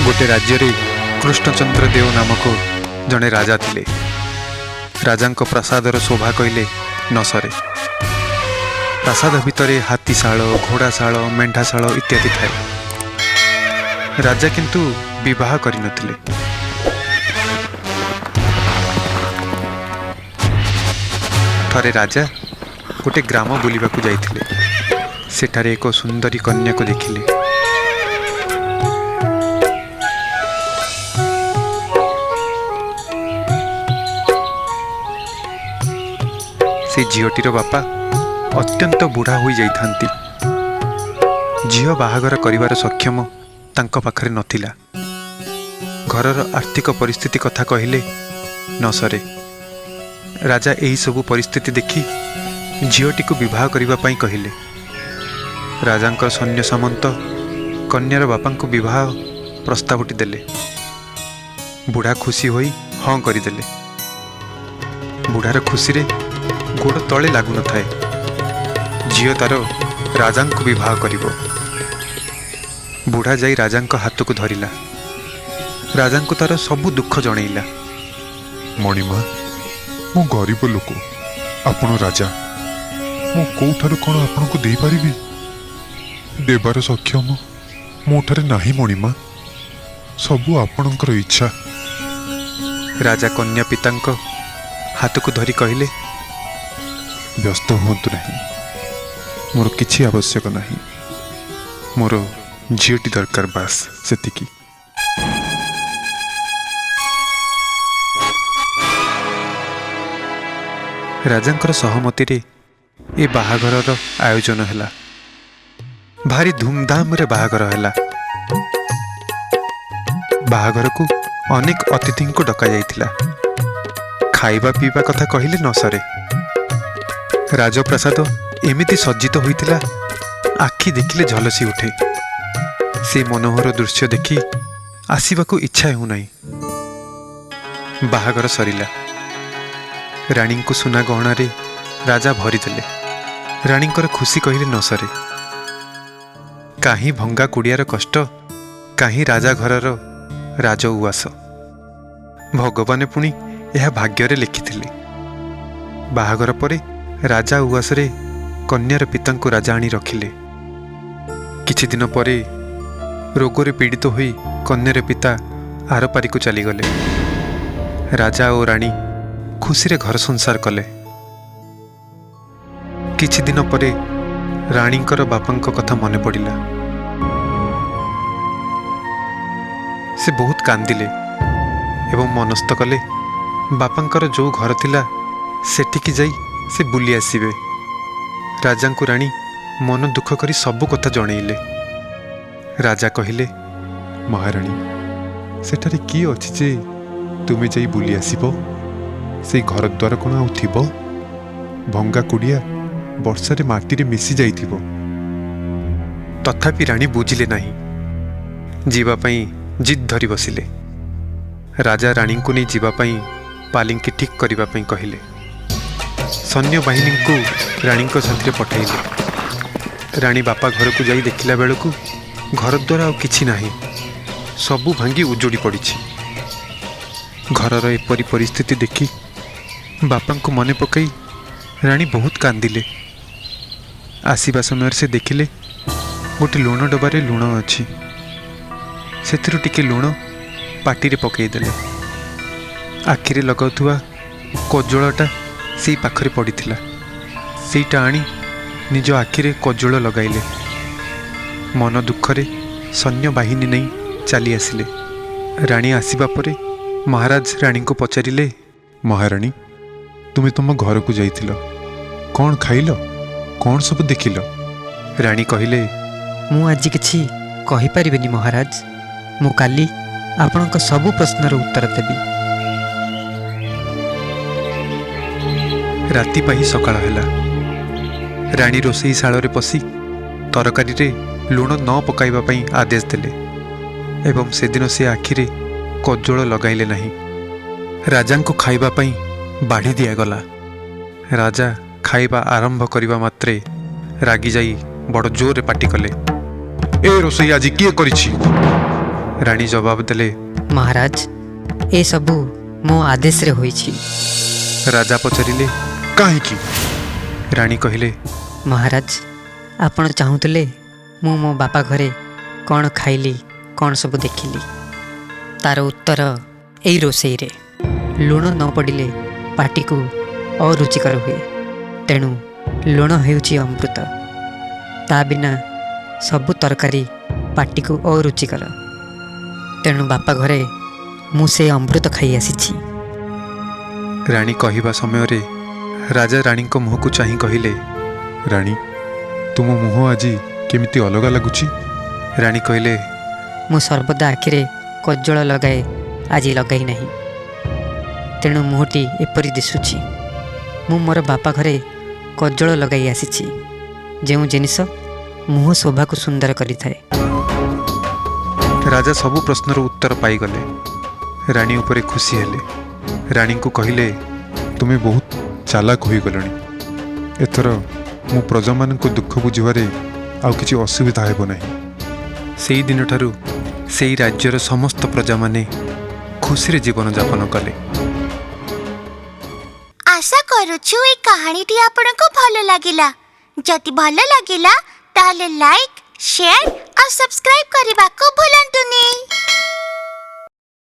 ଗୋଟେ ରାଜ୍ୟରେ କୃଷ୍ଣଚନ୍ଦ୍ର ଦେଓ ନାମକ ଜଣେ ରାଜା ଥିଲେ। ରାଜାଙ୍କ ପ୍ରାସାଦର ଶୋଭା କହିଲେ ନ ସରେ। ପ୍ରାସାଦ ଭିତରେ ହାତୀଶାଳ, ଘୋଡ଼ାଶାଳ, ମେଣ୍ଢାଶାଳ ଇତ୍ୟାଦି ଥାଏ। ରାଜା କିନ୍ତୁ ବିବାହ କରିନଥିଲେ। ଥରେ ରାଜା ଗୋଟେ ଗ୍ରାମ ବୁଲିବାକୁ ଯାଇଥିଲେ। ସେଠାରେ ଏକ ସୁନ୍ଦରୀ କନ୍ୟାକୁ ଦେଖିଲେ। ସେ ଝିଅଟିର ବାପା ଅତ୍ୟନ୍ତ ବୁଢ଼ା ହୋଇଯାଇଥାନ୍ତି। ଝିଅ ବାହାଘର କରିବାର ସକ୍ଷମ ତାଙ୍କ ପାଖରେ ନଥିଲା। ଘରର ଆର୍ଥିକ ପରିସ୍ଥିତି କଥା କହିଲେ ନ ସରେ। ରାଜା ଏହିସବୁ ପରିସ୍ଥିତି ଦେଖି ଝିଅଟିକୁ ବିବାହ କରିବା ପାଇଁ କହିଲେ। ରାଜାଙ୍କର ସୈନ୍ୟ ସାମନ୍ତ କନ୍ୟାର ବାପାଙ୍କୁ ବିବାହ ପ୍ରସ୍ତାବଟି ଦେଲେ। ବୁଢ଼ା ଖୁସି ହୋଇ ହଁ କରିଦେଲେ। ବୁଢ଼ାର ଖୁସିରେ ଗୋଡ଼ ତଳେ ଲାଗୁନଥାଏ। ଝିଅ ତାର ରାଜାଙ୍କୁ ବିବାହ କରିବ। ବୁଢ଼ା ଯାଇ ରାଜାଙ୍କ ହାତକୁ ଧରିଲା। ରାଜାଙ୍କୁ ତାର ସବୁ ଦୁଃଖ ଜଣେଇଲା। ମଣିମା, ମୁଁ ଗରିବ ଲୋକ, ଆପଣ ରାଜା। ମୁଁ କୋଉଠାରୁ କ'ଣ ଆପଣଙ୍କୁ ଦେଇପାରିବି? ଦେବାର ସକ୍ଷମ ମୋଠାରେ ନାହିଁ ମଣିମା, ସବୁ ଆପଣଙ୍କର ଇଚ୍ଛା। ରାଜା କନ୍ୟା ପିତାଙ୍କ ହାତକୁ ଧରି କହିଲେ, ବ୍ୟସ୍ତ ହୁଅନ୍ତୁ ନାହିଁ, ମୋର କିଛି ଆବଶ୍ୟକ ନାହିଁ। ମୋର ଝିଅଟି ଦରକାର, ବାସ୍ ସେତିକି। ରାଜାଙ୍କର ସହମତିରେ ଏ ବାହାଘରର ଆୟୋଜନ ହେଲା। ଭାରି ଧୁମଧାମରେ ବାହାଘର ହେଲା। ବାହାଘରକୁ ଅନେକ ଅତିଥିଙ୍କୁ ଡକାଯାଇଥିଲା। ଖାଇବା ପିଇବା କଥା କହିଲେ ନ ସରେ। ରାଜପ୍ରାସାଦ ଏମିତି ସଜ୍ଜିତ ହୋଇଥିଲା, ଆଖି ଦେଖିଲେ ଝଲସି ଉଠେ। ସେ ମନୋହର ଦୃଶ୍ୟ ଦେଖି ଆସିବାକୁ ଇଚ୍ଛା ହେଉନାହିଁ। ବାହାଘର ସରିଲା। ରାଣୀଙ୍କୁ ସୁନା ଗହଣାରେ ରାଜା ଭରିଦେଲେ। ରାଣୀଙ୍କର ଖୁସି କହିଲେ ନ ସରେ। କାହିଁ ଭଙ୍ଗା କୁଡ଼ିଆର କଷ୍ଟ, କାହିଁ ରାଜା ଘରର ରାଜ ଉଆସ। ଭଗବାନ ପୁଣି ଏହା ଭାଗ୍ୟରେ ଲେଖିଥିଲେ। ବାହାଘର ପରେ ରାଜା ଉଆସରେ କନ୍ୟାର ପିତାଙ୍କୁ ରାଜା ଆଣି ରଖିଲେ। କିଛି ଦିନ ପରେ ରୋଗରେ ପୀଡ଼ିତ ହୋଇ କନ୍ୟାର ପିତା ଆରପାରିକୁ ଚାଲିଗଲେ। ରାଜା ଓ ରାଣୀ ଖୁସିରେ ଘର ସଂସାର କଲେ। କିଛି ଦିନ ପରେ ରାଣୀଙ୍କର ବାପାଙ୍କ କଥା ମନେ ପଡ଼ିଲା। ସେ ବହୁତ କାନ୍ଦିଲେ ଏବଂ ମନସ୍ଥ କଲେ ବାପାଙ୍କର ଯେଉଁ ଘର ଥିଲା ସେଠିକି ଯାଇ ସେ ବୁଲି ଆସିବେ। ରାଜାଙ୍କୁ ରାଣୀ ମନ ଦୁଃଖ କରି ସବୁ କଥା ଜଣେଇଲେ। ରାଜା କହିଲେ, ମହାରାଣୀ, ସେଠାରେ କିଏ ଅଛି ଯେ ତୁମେ ଯାଇ ବୁଲି ଆସିବ? ସେଇ ଘର ଦ୍ୱାର କ'ଣ ଆଉ ଥିବ? ଭଙ୍ଗା କୁଡ଼ିଆ ବର୍ଷାରେ ମାଟିରେ ମିଶି ଯାଇଥିବ। ତଥାପି ରାଣୀ ବୁଝିଲେ ନାହିଁ। ଯିବା ପାଇଁ ଜିଦ୍ ଧରି ବସିଲେ। ରାଜା ରାଣୀଙ୍କୁ ନେଇ ଯିବା ପାଇଁ ପାଲିଙ୍କି ଠିକ୍ କରିବା ପାଇଁ କହିଲେ। ସୈନ୍ୟବାହିନୀଙ୍କୁ ରାଣୀଙ୍କ ସାଥିରେ ପଠାଇଲେ। ରାଣୀ ବାପା ଘରକୁ ଯାଇ ଦେଖିଲା ବେଳକୁ ଘରଦ୍ୱାର ଆଉ କିଛି ନାହିଁ, ସବୁ ଭାଙ୍ଗି ଉଜୁଡ଼ି ପଡ଼ିଛି। ଘରର ଏପରି ପରିସ୍ଥିତି ଦେଖି ବାପାଙ୍କୁ ମନେ ପକାଇ ରାଣୀ ବହୁତ କାନ୍ଦିଲେ। ଆସିବା ସମୟରେ ସେ ଦେଖିଲେ ଗୋଟେ ଲୁଣ ଡବାରେ ଲୁଣ ଅଛି। ସେଥିରୁ ଟିକେ ଲୁଣ ପାଟିରେ ପକାଇଦେଲେ। ଆଖିରେ ଲଗାଉଥିବା କଜଳଟା ସେଇ ପାଖରେ ପଡ଼ିଥିଲା। ସେଇଟା ଆଣି ନିଜ ଆଖିରେ କଜଳ ଲଗାଇଲେ। ମନ ଦୁଃଖରେ ସୈନ୍ୟବାହିନୀ ନେଇ ଚାଲି ଆସିଲେ। ରାଣୀ ଆସିବା ପରେ ମହାରାଜ ରାଣୀଙ୍କୁ ପଚାରିଲେ, ମହାରାଣୀ, ତୁମେ ତୁମ ଘରକୁ ଯାଇଥିଲ, କ'ଣ ଖାଇଲ, କ'ଣ ସବୁ ଦେଖିଲ? ରାଣୀ କହିଲେ, ମୁଁ ଆଜି କିଛି କହିପାରିବିନି ମହାରାଜ। ମୁଁ କାଲି ଆପଣଙ୍କ ସବୁ ପ୍ରଶ୍ନର ଉତ୍ତର ଦେବି। ରାତି ପାହି ସକାଳ ହେଲା। ରାଣୀ ରୋଷେଇ ଶାଳରେ ପଶି ତରକାରୀରେ ଲୁଣ ନ ପକାଇବା ପାଇଁ ଆଦେଶ ଦେଲେ ଏବଂ ସେଦିନ ସେ ଆଖିରେ କଜଳ ଲଗାଇଲେ ନାହିଁ। ରାଜାଙ୍କୁ ଖାଇବା ପାଇଁ ବାଢ଼ି ଦିଆଗଲା। ରାଜା ଖାଇବା ଆରମ୍ଭ କରିବା ମାତ୍ରେ ରାଗିଯାଇ ବଡ଼ ଜୋରରେ ପାଟି କଲେ, ଏ ରୋଷେଇ ଆଜି କିଏ କରିଛି? ରାଣୀ ଜବାବ ଦେଲେ, ମହାରାଜ, ଏସବୁ ମୋ ଆଦେଶରେ ହୋଇଛି। ରାଜା ପଚାରିଲେ, କାହିଁକି? ରାଣୀ କହିଲେ, ମହାରାଜ, ଆପଣ ଚାହୁଁଥିଲେ ମୁଁ ମୋ ବାପା ଘରେ କ'ଣ ଖାଇଲି, କ'ଣ ସବୁ ଦେଖିଲି। ତାର ଉତ୍ତର ଏଇ ରୋଷେଇରେ ଲୁଣ ନ ପଡ଼ିଲେ ପାଟିକୁ ଅରୁଚିକର ହୁଏ। ତେଣୁ ଲୁଣ ହେଉଛି ଅମୃତ। ତା ବିନା ସବୁ ତରକାରୀ ପାଟିକୁ ଅରୁଚିକର। ତେଣୁ ବାପା ଘରେ ମୁଁ ସେ ଅମୃତ ଖାଇ ଆସିଛି। ରାଣୀ କହିବା ସମୟରେ ରାଜା ରାଣୀଙ୍କ ମୁହଁକୁ ଚାହିଁ କହିଲେ, ରାଣୀ, ତୁମ ମୁହଁ ଆଜି କେମିତି ଅଲଗା ଲାଗୁଛି? ରାଣୀ କହିଲେ, ମୁଁ ସର୍ବଦା ଆଖିରେ କଜ୍ଜଳ ଲଗାଏ, ଆଜି ଲଗାଇ ନାହିଁ, ତେଣୁ ମୁହଁଟି ଏପରି ଦିଶୁଛି। ମୁଁ ମୋର ବାପା ଘରେ କଜ୍ଜଳ ଲଗାଇ ଆସିଛି, ଯେଉଁ ଜିନିଷ ମୁହଁ ଶୋଭାକୁ ସୁନ୍ଦର କରିଥାଏ। ରାଜା ସବୁ ପ୍ରଶ୍ନର ଉତ୍ତର ପାଇଗଲେ। ରାଣୀ ଉପରେ ଖୁସି ହେଲେ। ରାଣୀଙ୍କୁ କହିଲେ, ତୁମେ ବହୁତ ଚାଲାକ ହୋଇଗଲଣି। ଏଥର ମୁଁ ପ୍ରଜାମାନଙ୍କ ଦୁଃଖ ବୁଝିବାରେ ଆଉ କିଛି ଅସୁବିଧା ହେବ ନାହିଁ। ସେଇ ଦିନଠାରୁ ସେଇ ରାଜ୍ୟର ସମସ୍ତ ପ୍ରଜାମାନେ ଖୁସିରେ ଜୀବନଯାପନ କଲେ। ଆଶା କରୁଛୁ ଏଇ କାହାଣୀଟି ଆପଣଙ୍କୁ ଭଲ ଲାଗିଲା। ଯଦି ଭଲ ଲାଗିଲା, ତାହେଲେ ଲାଇକ୍, ସେୟାର ଆଉ ସବସ୍କ୍ରାଇବ୍ କରିବାକୁ ଭୁଲନ୍ତୁନି।